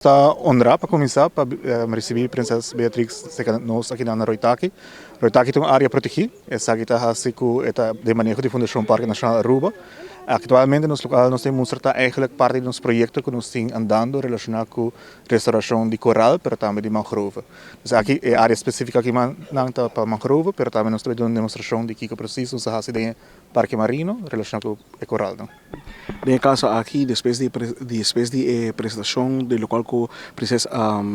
Ta honra pa cuminsa pa ricibi Prinses Beatrix cerca nos aki na Roitaki. Roitaki ta un area protegi, esaki ta haci cu e ta den maneho di Fundacion Parke Nacional Aruba. Actualmente nos local nos ta mustra ta eigenlijk parti di nos proyecto cu nos tin andando relaciona cu restauracion di coral pero tambe di mangrove. Dus aki e area specifico aki nan ta pa mangrove pero tambe nos ta bay duna un demostracion di kico precies nos ta haci den e Parke Marino relaciona cu e coralnan. Den e caso aki, despues di despues di e presentacion di locual cu Prinses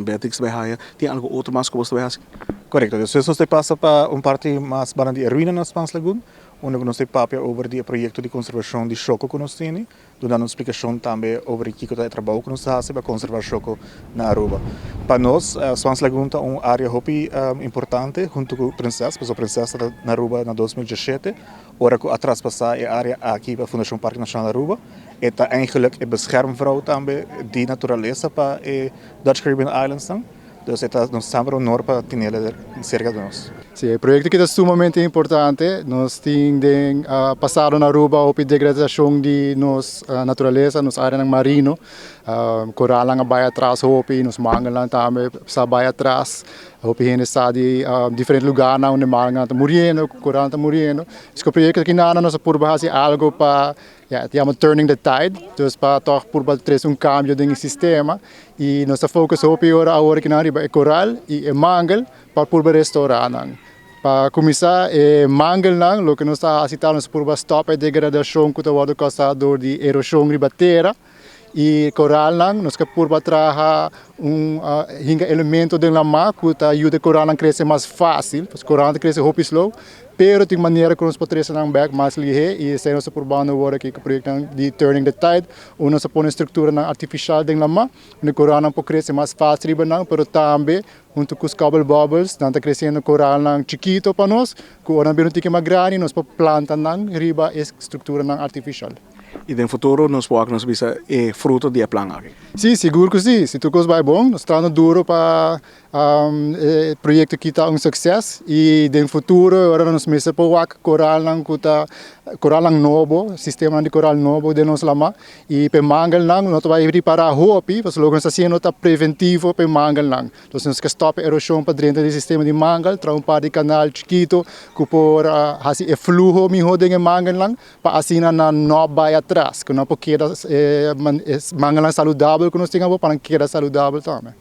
Beatrix ta bay haya, tin algo otro mas cu bos ta bay haci? Corecto. Despues nos ta pasa pa un parti mas banda di e ruina na Spaans Lagoon, unda cu nos ta papia over di e proyecto di conservacion di shoco cu nos tene. Duna nos splikashon tambe over di kiko ta e trabou ku nos ta hasi pa konservá shoko na Aruba. Pa nos, Swans Lagoon ta un área hopi importante huntu ku Prinses, pasobra Prinses ta na Aruba na 2017, ora ku a traspasá e área aki pa Fundashon Parke Nashonal Aruba. E ta eigenlik e beschermvrouw tambe di naturalesa pa e Dutch Caribbean Islandsnan. Dus e ta nos semper honor pa tinel serka di nos. Si, e proyecto aki ta sumamente importante. Nos tin den pasado na Aruba hopi degradacion di nos naturalesa, nos areanan marino. Coralnan a bay atras hopi, nos mangelnan tambe sa bay atras. Hopi hende sa di diferente lugarnan unda mangelnan ta muriendo, coralnan ta muriendo. Dus cu e proyecto aki nan nos a purba haci algo pa Ya, e ta yama Turning the Tide, dus pa tòg purba trese un kambio den e sistema i nos ta focus hopi ora awor akinan riba e koral i e mangel pa purba restourá nan. Pa kuminsá e mangelnan loke nos ta hasi ta nos purba stòp e degradashon ku ta wòrdu kousá dor di eroshon riba tera i koralnan nos ke purba traha un hinka elemento den lamá ku ta yuda e koralnan krese mas fásil, pasobra koralnan ta krese hopi slow. Pero tin manera ku nos por trese nan bek mas lihé i esei nos ta purbando awor aki ku proyektonan di Turning the Tide, unda nos ta pone strukturanan artifishal den lamá, unda koralnan por krese mas fásil riba nan, pero tambe huntu ku Scobble Bubbles nan ta kresiendo koralnan chikito pa nos, ku ora nan bira un tiki mas grandi nos por planta nan riba e strukturanan artifishal. I den futuro nos por wak nos bisa e fruto di e plan aki? Sí, sigur ku sí. Si tur kos bai bon, nos trahando duro pa E proyecto aki ta un succes y den futuro e ora nos mester por wak coralnan cu ta coralnan nobo, sistemanan di coral nobo den nos lama y p'e mangelnan no ta bay ripara hopi pasobra loke nos ta haciendo ta preventivo p'e mangelnan. Entonces nos ke stop e erosion pa drenta den sistema di mangel, traha un par di canal chikito cu por haci e fluho miho den e mangelnan pa asina nan no bay atras, cu nan por keda e mangelnan saludabel cu nos tin awor pa nan keda saludabel tambe.